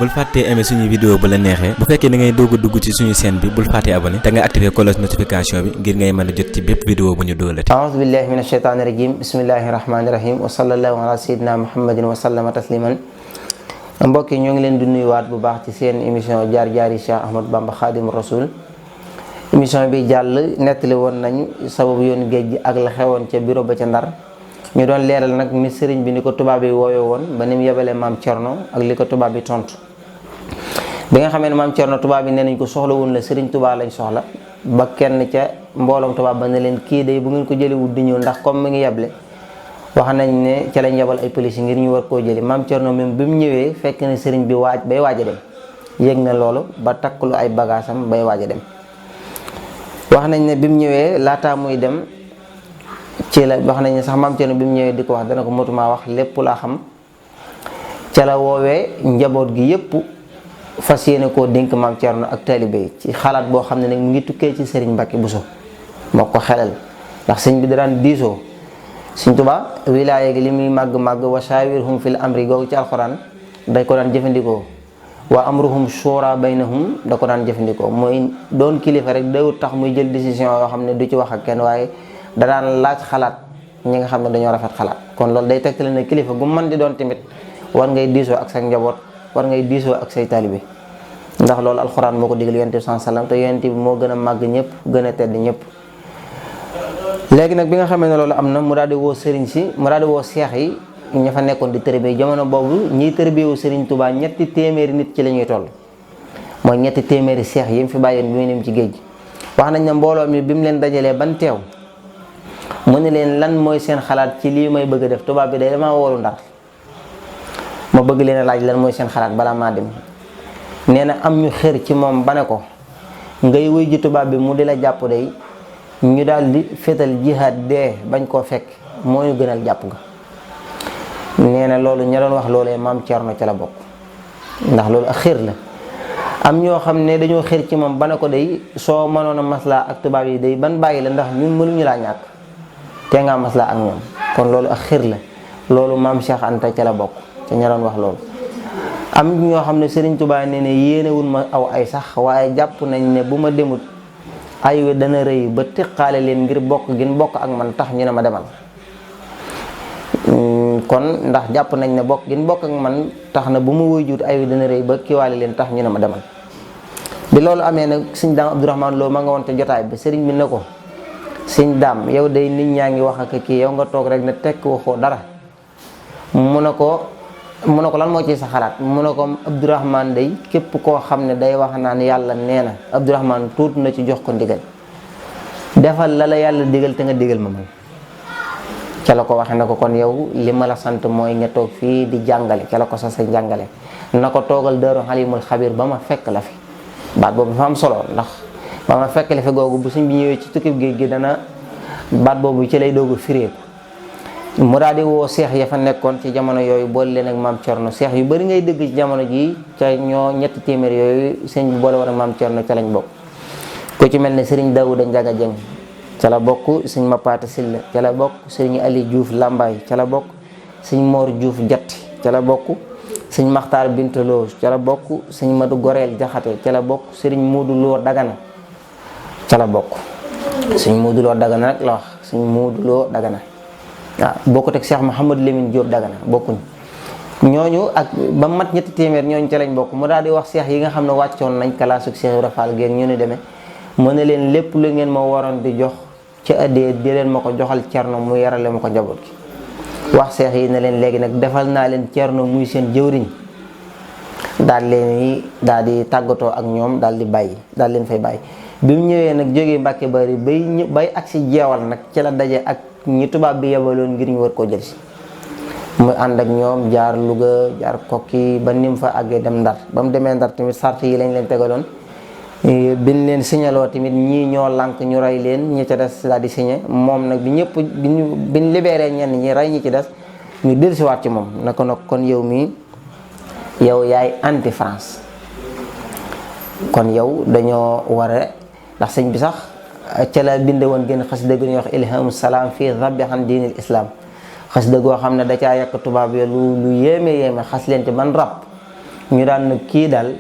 bul fàttee aimer suñu vidéo bu la neexee bu fekkee da ngay doog a dugg ci suñu chaîne bi bul fàttee abonné te nga activer cloche notification bi ngir ngay mën a jot ci bépp vidéo bu ñu doolati. a'uuzu billahi mina shaytaani rajim bismillahi rahmaani rahim wa sallallahu ala sayyidina muhammadin wa sallama tasliman. mbokk yi ñoo ngi leen di nuyuwaat bu baax ci seen émission jaar jaari Cheikh Ahmadou Bamba Khadim Rasoul. émission bi jàll nettali woon nañu sababu yoonu géej gi ak la xewoon ca bureau ba ca Ndar ñu doon leeral nag ni sëriñ bi ni ko tubaab bi woowee woon ba ni mu yebalee maam Thierno ak li ko tubaab bi tontu. bi nga xamee ne maam Thierno tubaab bi nee nañ ko soxla woon la sëriñ tubaab lañ soxla ba kenn ca mbooloom tubaab ba ne leen kii day bu ngeen ko jëliwul di ñëw ndax comme mi ngi yeble wax nañ ne ca lañ yebal ay police ngir ñu war koo jëli maam Thierno même bi mu ñëwee fekk na sëriñ bi waaj a dem yëg na loolu ba takklu ay bagaasam bay waaj a dem. wax nañ ne bi mu ñëwee laataa muy dem ci la wax nañ ne sax maam Thierno bi mu ñëwee di ko wax dana ko motumaa wax lépp laa xam ca la woowee njaboot gi yépp fas yéene koo dénk maam Thierno ak taalibe yi ci xalaat boo xam ne nag mu ngi tukkee ci Serigne Mbacke Bousso moo ko xelal ndax sëñ bi daan diisoo Sëñ Tuubaa wilaaya gi li muy màgg-màgg wa shaawirhum fil amri googu ci alxuraan day ko daan jëfandikoo wa amruhum shura baynahum da ko daan jëfandikoo mooy doon kilifa rek dawut tax muy jël décision yoo xam ne du ci wax ak kenn waaye da daan laaj xalaat ñi nga xam ne dañoo rafet xalaat kon loolu day tegtale ne kilifa gu mën di doon tamit war ngay diisoo ak sa njaboot war ngay diisoo ak say taalibe ndax loolu alxuraan moo ko digal yonent bi sallallahu alayhi wasallam te yonent bi moo gën a màgg ñëpp gën a tedd ñëpp. léegi nag bi nga xamee ne loolu am na mu daal di woo sëriñ si mu daal di woo seex yi ña fa nekkoon di tërbiye jamono boobu ñiy tërbiyewu Sëriñ Tuubaa ñetti téeméeri nit ci la ñuy toll mooy ñetti téeméeri seex yi mu fi bàyyoon bi muy dem ci géej gi. wax nañ ne mbooloo mi bi mu leen dajalee ban teew mu ne leen lan mooy seen xalaat ci lii may bëgg a def tubaab bi day damaa woolu Ndar ma bëgg leen a laaj lan mooy seen xalaat balaa maa dem. nee na am ñu xër ci moom ba ne ko ngay wuy ji tubaab bi mu di la jàpp day ñu daal di féetal jihaad dee bañ koo fekk moo ñu gënal jàpp nga. nee na loolu ña doon wax loolee maam Thierno ca la bokk ndax loolu ak xër la am ñoo xam ne dañoo xër ci moom ba ne ko day soo mënoon a maslaa ak tubaab yi day ban bàyyi la ndax ñun mënuñu laa ñàkk te ngaa maslaa ak ñoom kon loolu ak xër la loolu maam Cheikh Anta ca la bokk ca ña doon wax loolu. am ñoo xam ne Serigne Touba nee ne yéenewul ma aw ay sax waaye jàpp nañ ne bu ma demut ay wi dana rëy ba teqaale leen ngir bokk gin bokk ak man tax ñu ne ma demal. kon ndax jàpp nañ ne bokk gin bokk ak man tax na bu ma woy juut ay wi dana rëy ba kiiwaale leen tax ñu ne ma demal. bi loolu amee nag sëñ daam Abdourahmane Lo ma nga woon te jotaay bi sëriñ bi ne ko sëñ daam yow day nit ñaa ngi wax ak kii yow nga toog rek ne tekk waxoo dara mu ne ko lan moo ci sa xalaat mu ne ko Abdourahmane day képp koo xam ne day wax naan yàlla nee na Abdourahmane tuut na ci jox ko ndigal defal la yàlla digal te nga digal ma man ca la ko waxee na ko kon yow li ma la sant mooy nga toog fii di jàngale ca la ko sa jàngale na ko toogal Daaru Halimul Xabir ba ma fekk la fi baat boobu dafa am solo ndax ba ma fekk la fi googu bu suñ bi ñëwee ci tukkib géej gi dana baat boobu ci lay doogu firéeku mu daal di woo seex ya fa nekkoon ci jamono yooyu boole leen ak maam Thierno seex yu bari ngay dégg ci jamono jii ca ñoo ñetti téeméer yooyu sëñ bi boole woon ak maam Thierno ca lañ bokk ku ci mel ne Serigne Daouda Ndiaga Dieng ca la bokk sëñ Mapata Silla ca la bokk Serigne Ali Diouf Lambaye ca la bokk sëñ Mor Diouf Jatti ca la bokk sëñ Makhtar Bintalo ca la bokk sëñ Madou Gorel Jaxate ca la bokk Serigne Modou Lo Dagana ca la bokk sëñ Modou Lo Dagana nag la wax sëñ Modou Lo Dagana waaw bokkut ak Cheikh Mouhamadou Lamine Diop Dagana bokkuñ ñooñu ak ba mat ñetti téeméer ñooñu ca lañ bokk mu daal di wax seex yi nga xam ne wàccoon nañ kalaasuk Cheikh Ibra Fall géeg ñu ni demee mu ne leen lépp lu ngeen ma waroon di jox ci addee di leen ma ko joxal Thierno mu yarale ma ko njaboot gi wax seex yi ne leen léegi nag defal naa leen Thierno muy seen jëwriñ daal di tàggatoo ak ñoom daal leen fay bàyyi bi mu ñëwee nag jógee Mbàkke Bari bay ak si jeewal nag ci la daje ak ñi tubaab bi yebaloon ngir ñu war koo jël si muy ànd ak ñoom jaar Louga jaar Kokki ba nim fa àggee dem Ndar ba mu demee Ndar tamit sart yi lañ leen tegaloon biñ leen signaloo tamit ñii ñoo lànk ñu rey leen ñi ca des daal di signé moom nag bi ñëpp biñ libéré ñenn ñi rey ñi ci des ñu dellusiwaat ci moom naka nag kon yow mii yow yaay anti France kon yow dañoo war a ndax sëñ bi sax ca la binde woon gën xasida gu ñuy wax ilhamu salaam fii rabbi an diinil islam xasida goo xam ne da caa yàq tubaab yi lu yéeme xas leen ci ban rab ñu daan nag kii daal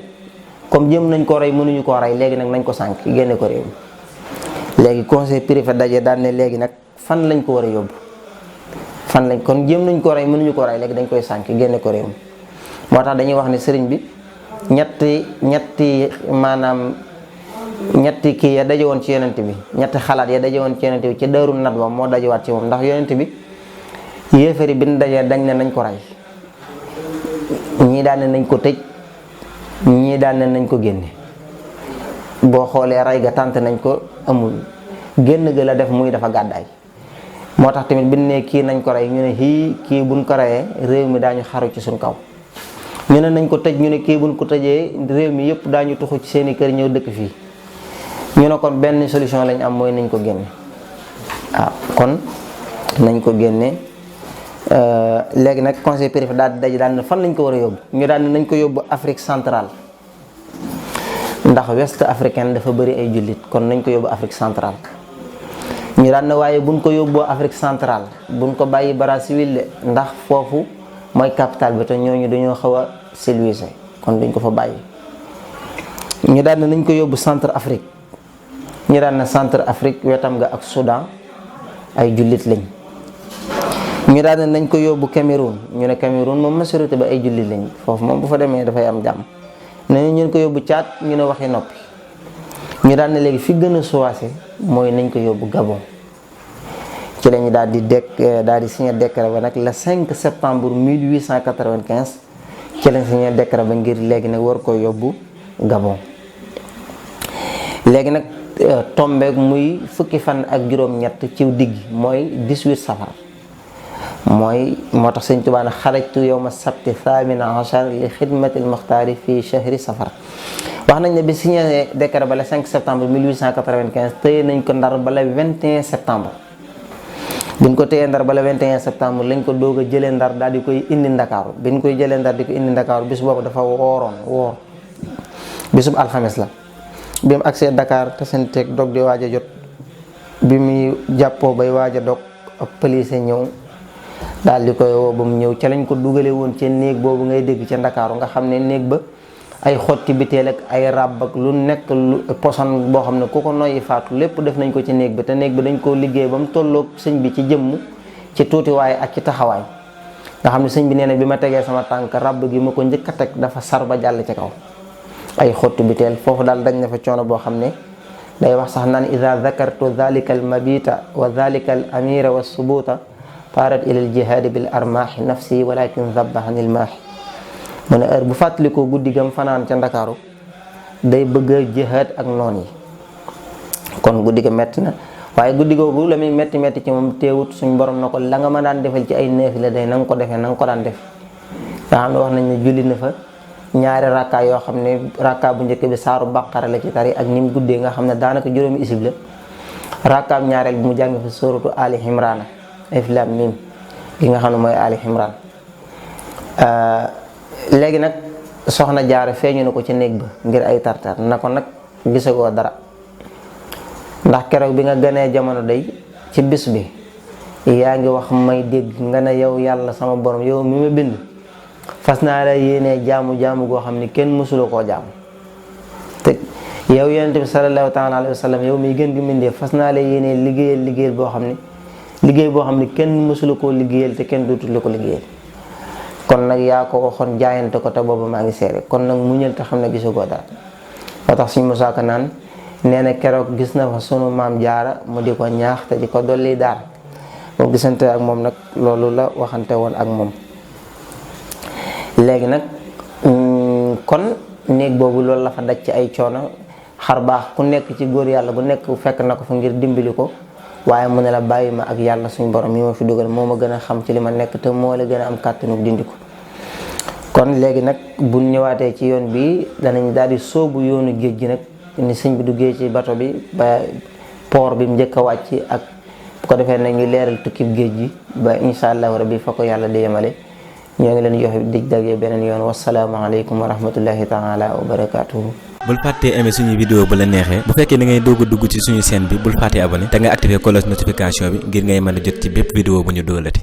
comme jëm nañ ko rey mënuñu koo rey léegi nag nañ ko sànk génne ko réew mi léegi conseil privé daje daan ne léegi nag fan lañ ko war a yóbbu fan lañ kon jëm nañ ko rey mënuñu koo rey léegi dañ koy sànk génne ko réew mi moo tax dañuy wax ne sëriñ bi ñetti kii ya daje woon ci yonent bi ñetti xalaat ya daje woon ci yonent bi ci Daaru Nadwa moo dajewaat ci moom ndax yonent bi yéefari bi ñu dajee dañ ne nañ ko rey ñii daan ne nañ ko tëj ñii daan ne nañ ko génne boo xoolee rey ga tànt nañ ko amul génn ga la def muy dafa gàddaay moo tax tamit bi ñu ne kii nañ ko rey ñu ne kii buñ ko reyee réew mi daañu xaru ci suñ kaw ñu ne nañ ko tëj ñu ne kii buñ ko tëjee réew mi yëpp daañu tuxu ci seeni kër ñëw dëkk fii ñu ne kon benn solution lañ am mooy nañ ko génne waaw kon nañ ko génne léegi nag conseil privé daal di daje daal ne fan lañ ko war a yóbbu ñu daal ne nañ ko yóbbu Afrique centrale ndax West africaine dafa bëri ay jullit kon nañ ko yóbbu Afrique centrale ñu daal ne waaye buñ ko yóbboo Afrique centrale buñ ko bàyyi Brazzaville ndax foofu mooy capitale bi te ñooñu dañoo xaw a civilisé kon dañ ko fa bàyyi ñu daal ne nañ ko yóbbu centre Afrique ñu daan na centre Afrique wetam nga ak Soudan ay jullit lañ ñu daan ne nañ ko yóbbu Cameroun ñu ne Cameroun moom majorité ba ay jullit lañ foofu moom bu fa demee dafay am jàmm ne ñu ko yóbbu Tchad ñu ne waxi noppi ñu daan ne léegi fi gën a suwaase mooy nañ ko yóbbu Gabon ci lañu daal di signé décret ba nag le 5 septembre 1895 ci lañ signé décret ba ngir léegi nag war ko yóbbu Gabon léegi nag tombeek muy fukki fan ak juróom-ñett ci digg mooy 18 safar moo tax sëñ Tuubaa ne xarajtu yawma sabti thamina achar li xidmatil muxtaari fii chahri safar wax nañ ne bi signé décret ba le 5 septembre 1895 téye nañ ko Ndar ba le 21 septembre buñ ko téyee Ndar ba le 21 septembre lañ ko doog a jëlee Ndar daal di koy indi Ndakaaru biñ koy jëlee Ndar di ko indi Ndakaaru bis boobu dafa woor bisub alxames la bi mu agsee Dakar te seen teeg dog di waaj a jot bi muy jàppoo bay waaj a dog ab police ñëw daal di koy woo ba mu ñëw ca lañ ko dugale woon ci néeg boobu ngay dégg ca Ndakaaru nga xam ne néeg ba ay xotti biteel ak ay ràbb ak lu nekk lu poson boo xam ne ku ko noyyi faatu lépp def nañ ko ci néeg bi te néeg bi dañ koo liggéey ba mu tolloog sëñ bi ci jëmm ci tuutiwaay ak ci taxawaay nga xam ne sëñ bi nee na bi ma tegee sama tànk ràbb gi ma ko njëkk a teg dafa sar ba jàll ci kaw ay xottu biteel foofu daal dañ na fa coono boo xam ne day wax sax naan ida dakartu dhalika al mabita wa dhalika al amira wa subuta taarat ila al jihaadi bil armaahi nafsi walakin dabba anil maahi mu ne heure bu fàttalikoo guddi gam fanaan ca Ndakaaru day bëgg a jihaad ak noon yi kon guddi ga metti na waaye guddi googu la muy metti ci moom teewut suñ borom na ko la nga ma daan defal ci ay naafila day na nga ko defee na nga ko daan def nga xam ne wax nañ ne julli na fa ñaari rakka yoo xam ne rakka bu njëkk bi saaru baqara la ci tari ak ni mu guddee nga xam ne daanaka juróomi isib la rakkaam ñaareel bi mu jàng fa suratu ali imrana alif lam mim gi nga xam ne mooy ali imran léegi nag soxna Jaara feeñu na ko ci néeg ba ngir ay tartar na ko nag gisagoo dara ndax keroog bi nga gënee jamono day ci bis bi yaa ngi wax may dégg nga ne yow yàlla sama borom yow mi ma bind fas naa la yéenee jaamu goo xam ni kenn mësula koo jaamu te yow yonent bi sallallahu taala alayhi wa sallam yow miy gën gi mindee fas naa la yéenee liggéeyal boo xam ni kenn mësula koo liggéeyal te kenn dootul la ko liggéeyal kon nag yaa ko waxoon jaayante ko te booba maa ngi seere kon nag muñal te xam ne gisagoo dara moo tax suñu musaaka naan nee na keroog gis na fa sunu maam Jaara mu di ko ñaax te di ko dolli daal moom gisante ak moom nag loolu la waxante woon ak moom léegi nag kon néeg boobu loolu la fa daj ci ay coono xar baax ku nekk ci góor yàlla bu nekk fekk na ko fa ngir dimbali ko waaye mu ne la bàyyi ma ak yàlla suñ borom yi ma fi dugal moo ma gën a xam ci li ma nekk te moo la gën a am kàttanu dindi ko kon léegi nag bu ñëwaatee ci yoon bi danañ daal di sóobu yoonu géej gi nag ni sëñ bi duggee ci bato bi ba port bi mu njëkk a wàcc ak bu ko defee nag ñu leeral tukkib géej gi ba incha allahu rabbi fa ko yàlla di yemale ñoo ngi leen joxe dig dagee beneen yoon wasalaamaaleykum wa rahmatullahi taala wa barakaatuhu bul fàttee aimer suñu vidéo bu la neexee bu fekkee da ngay doog a dugg ci suñu chaîne bi bul fàttee abonné te nga activer cloche notification bi ngir ngay mën a jot ci bépp vidéo bu ñu dugalati.